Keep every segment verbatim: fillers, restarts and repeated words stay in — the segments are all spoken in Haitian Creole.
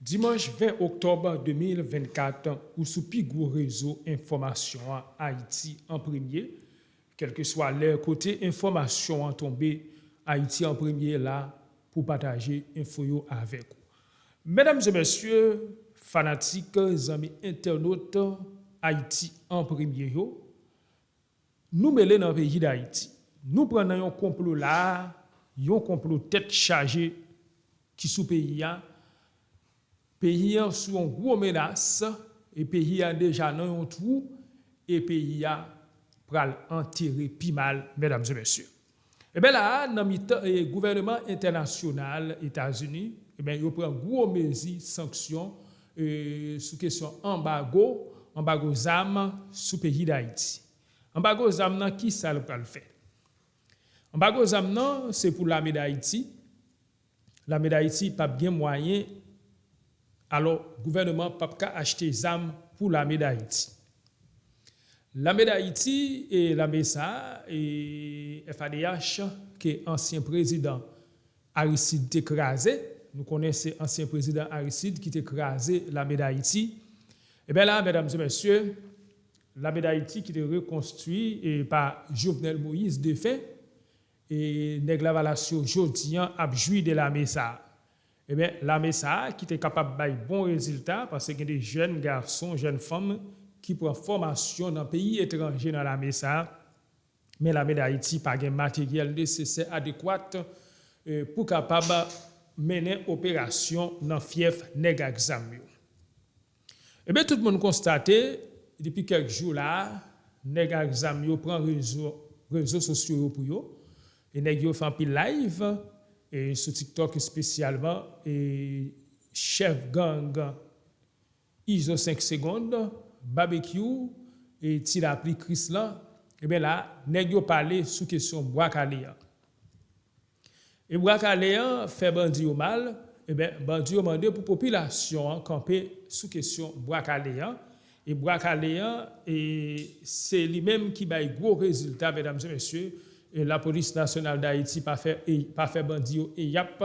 Dimanch ven oktòb de mil vennkat, ou sou pi gwo rezo enfòmasyon an, Ayiti an Premye. Kèlkeswa lè kote enfòmasyon an tonbe, Ayiti an Premye la pou pataje enfo yo avèk ou. Medam e mesye, fanatik, zanmi entènot Ayiti an Premye yo, nou mele nan peyi Dayiti. Nou pran nan yon konplo la, yon konplo tèt chaje ki sou peyi a. Peyi a sou yon gwo menas, e peyi a deja nan yon twou, e peyi a pral antere pi mal, medam e mesye. Ebyen la a, nan mitan e gouvènman entènasyonal Etazini, ebyen yo pran gwo mezi sanksyon e sou kesyon anbago, anbago zam sou peyi Dayiti. Anbago zam nan, ki sa l pral fè? Anbago zam nan, se pou lame Dayiti. Lame Dayiti p ap gen mwayen, alò gouvènman p ap ka achte zam pou lame Dayiti. Lame Dayiti e lame sa a, e F A D H, ke ansyen prezidan Aristide te kraze, nou konnen se ansyen prezidan Aristide ki te kraze lame Dayiti. Ebyen la, medam e mesye, lame Dayiti ki te rekonstwi e pa Jovenel Moïse defen, e nèg Lavalas yo jodi an ap jwi de lame sa a. Ebyen, lame sa a ki te kapab bay bon rezilta, paske gen de jèn gason, jèn fanm ki pran fòmasyon nan peyi etranje nan lame sa a, men lame Dayiti pa gen materyèl nesesè adekwat e pou kapab mennen operasyon nan fyèf nèg ak zam yo. Ebyen, tout moun konstate, depi kèk jou la a, nèg ak zam yo pran rezo, rezo sosyo yo pou yo. E nèg yo fè anpil live, e sou TikTok espesyalman, e chèf gang Izo senk Segonn, Babekyou, e Ti Lapli Krislan, ebyen la, nèg yo pale sou kesyon Bwa Kale a. E Bwa Kale an fè bandi yo mal, ebyen, bandi yo mande pou popilasyon an kanpe sou kesyon Bwa Kale an. E Bwa Kale an, e se li menm ki bay gwo rezilta, medam e mesye. E Lapolis Nasyonal Dayiti pa fè, e, pa fè bandi yo eyap.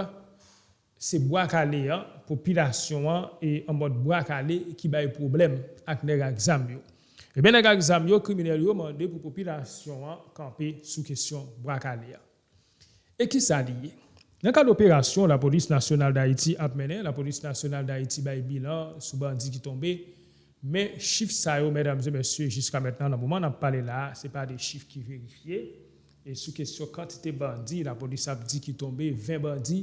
Se Bwa Kale an, popilasyon an, e an mòd Bwa Kale ki bay pwoblèm ak nèg ak zam yo. Ebyen, nèg ak zam yo, kriminèl yo mande pou popilasyon an kanpe sou kesyon Bwa Kale an. E ki sa li ye? Nan kad operasyon Lapolis Nasyonal Dayiti ap mennen, Lapolis Nasyonal Dayiti bay bilan sou bandi ki tonbe, men chif sa yo, medam e mesye, jiska mentnan, nan moman n ap pale la a, se pa de chif ki verifye. E sou kesyon kantite bandi, lapolis ap di ki tonbe, ven bandi,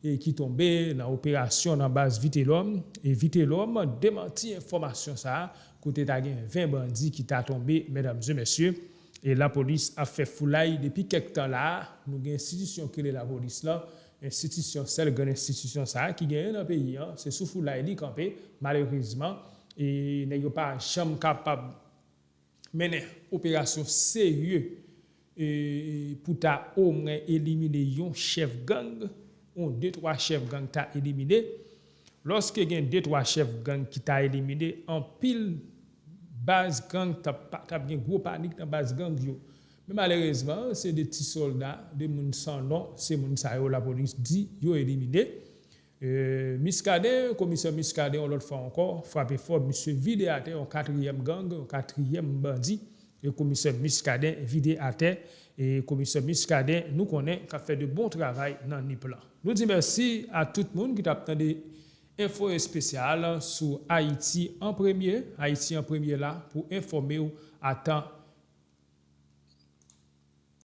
e ki tonbe nan operasyon nan baz Vitelòm. E Vitelòm demanti enfòmasyon sa a, kote ta gen ven bandi ki ta tonbe, medam e mesye. E lapolis ap fè foulay depi kèk tan la a. Nou gen enstitisyon ki rele lapolis lan, enstitisyon, sèl grenn enstitisyon sa a ki genyen nan peyi an, se sou foulay li kanpe, malerezman. E nèg yo pa janm kapab mennen operasyon serye, e, pou ta omwen elimine yon chèf gang, yon de twa chèf gang ta elimine. Lòske gen de twa chèf gang ki ta elimine, anpil baz gang t ap, t ap gen gwo panik nan baz gang yo. Men malerezman, se de ti sòlda, de moun san non, se moun sa yo lapolis di yo elimine. E, Muscadin, komisè Muscadin, yon lòt fwa ankò, frape fò, misye vide atè yon katriyèm gang, yon katriyèm bandi. E komisè Muscadin vide atè. E komisè Muscadin, nou konnen, k ap fè de bon travay nan Nip lan. Nou di mèsi a tout moun ki t ap tande enfo espesyal sou Ayiti an Premye. Ayiti an Premye la pou enfòme w a tan